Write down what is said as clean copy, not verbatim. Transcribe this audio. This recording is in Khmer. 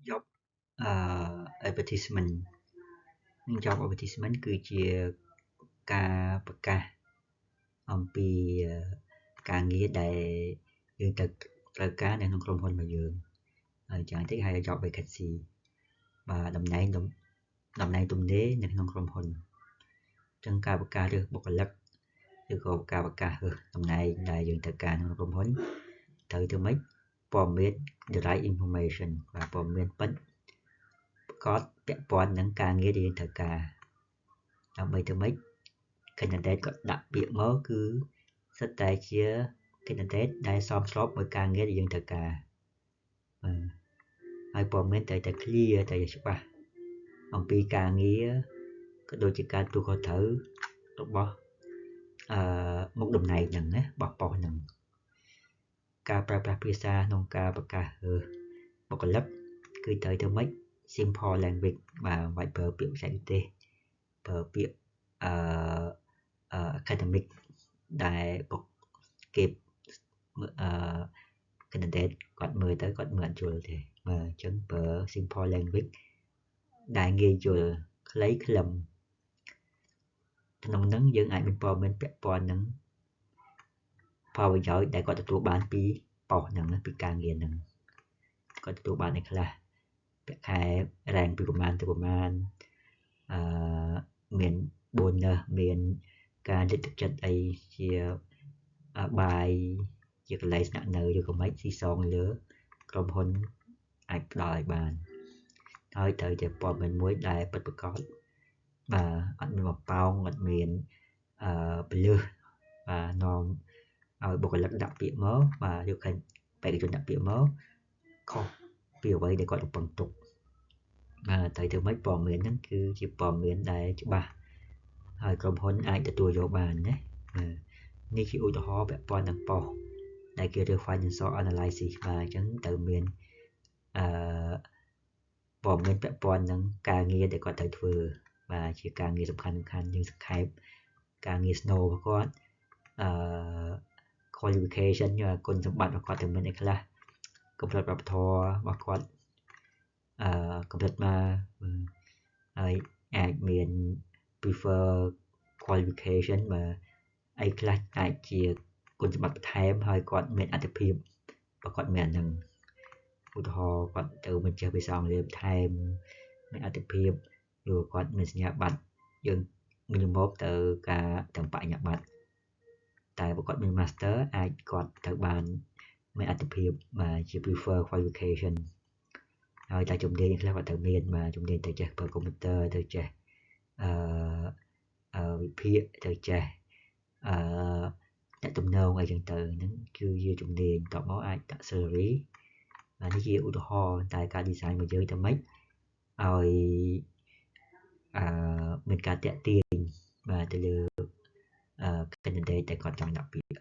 Job advertisement និង job advertisement គឺជាការប្រកាសអំពីការងារដែលយើងត្រូវត្រូវការនៅក្នុងក្រុមហ៊ុនរបស់យើងហើយចឹងតិចហៅ job vacancy បាទតំណែងតំណែងទំនេរនៅក្នុងក្រុមហ៊ុនអញ្ចឹងការប្រកាសរើសបុគ្គលិកឬក៏ការប្រកាសរើសតំណែងដែលយើងត្រូវការក្នុងក្រុមហ៊ុនត្រូវធ្វើម៉េចព័ត៌មាន the right information បាទព័ត៌មានពិតប្រកបពាក់ព័ន្ធនឹងការងារដែលយើងត្រូវការដើម្បីធ្វើម៉េច candidate គាត់ដាក់ពាក្យមកគឺសុទ្ធតែជា candidate ដែលសមស្របមួយការងារដែលយើងត្រូវការបាទហើយព័ត៌មានត្រូវតែ clear ត្រូវតែច្បាស់អំពីការងារក៏ដូចជាការទទួលខុសត្រូវរបស់អឺមុខតំណែងហ្នឹងណារបស់ប៉ុស្តិ៍ហ្នឹងការប្រើប្រាស់ភាសាក្នុងការប្រកាសបុគ្គលិកគឺត្រូវធ្វើម៉េច simple language បាទមិនបាច់ប្រើពាក្យបច្ចេកទេសប្រើពាក្យអឺ academic ដែលបុកគេអឺ candidate គាត់មើលទៅគាត់មើលអត់យល់ទេបាទអញ្ចឹងប្រើ simple language ដែលងាយយល់ខ្លីខ្លឹមក្នុងហ្នឹងយើងអាចមានព័ត៌មានពាក់ព័ន្ធនឹងផលប្រយោជន៍ដែលគាត់ទទួលបានពីប៉ុស្តិ៍ហ្នឹងពីការងារហ្នឹងគាត់ទទួលបានអីខ្លះប្រាក់ខែរ៉ែងពីប្រមាណទៅប្រមាណអឺមាន bonus មានការលើកទឹកចិត្តអីជាបាយជាកន្លែងស្នាក់នៅឬក៏មិនស៊ីសងលើក្រុមហ៊ុនអាចផ្ដល់ឲ្យបានហើយត្រូវជាព័ត៌មានមួយដែលពិតប្រាកដបាទអត់មានបំប៉ោងអត់មានអឺពលឹះបាទនាំឲ្យបុគ្គលិកដាក់ពាក្យមកបាទយកឃើញបេក្ខជនដាក់ពាក្យមកខុសពីអ្វីដែលគាត់រំពឹងទុកបាទត្រូវធ្វើម៉េចព័ត៌មានហ្នឹងគឺជាព័ត៌មានដែលច្បាស់ហើយក្រុមហ៊ុនអាចទទួលយកបានណានេះជាឧទាហរណ៍ពាក់ព័ន្ធនឹងប៉ុស្តិ៍ដែលគេរើស financial analysis បាទអញ្ចឹងត្រូវមានអឺព័ត៌មានពាក់ព័ន្ធនឹងការងារដែលគាត់ត្រូវធ្វើបាទជាការងារសំខាន់សំខាន់យើងសង្ខេបការងារ snow របស់គាត់អឺ qualification គុណសម្បត្តិរបស់គាត់ត្រូវមានអីខ្លះកម្រិតវប្បធម៌របស់គាត់អឺកម្រិតមកហើយអាចមាន prefer qualification បាទអីខ្លះអាចជាគុណសម្បត្តិបន្ថែមហើយគាត់មានអត្ថភាពបើគាត់មានអាហ្នឹងឧទាហរណ៍គាត់ទៅមិនចេះភាសាអង់គ្លេសបន្ថែមមានអត្ថភាពឬគាត់មានសញ្ញាបត្រយើងមានមកទៅការទាំងបញ្ញាបត្រតែបើគាត់មាន master អាចគាត់ត្រូវបានមានអត្ថភាពបាទជា prefer qualification ហើយតែជំនាញខ្លះគាត់ត្រូវមានបាទជំនាញទៅចេះប្រើកុំព្យូទ័រទៅចេះអឺវិភាគទៅចេះអឺអ្នកទំនងអីចឹងទៅហ្នឹងគឺជាជំនាញតបមកអាចដាក់ salary បាទនេះជាឧទាហរណ៍តែការ design របស់យើងទៅម៉េចឲ្យអឺមានការតាក់ទាញបាទទៅលើអឺ candidate ដែលគាត់ចង់ដាក់ពាក្យ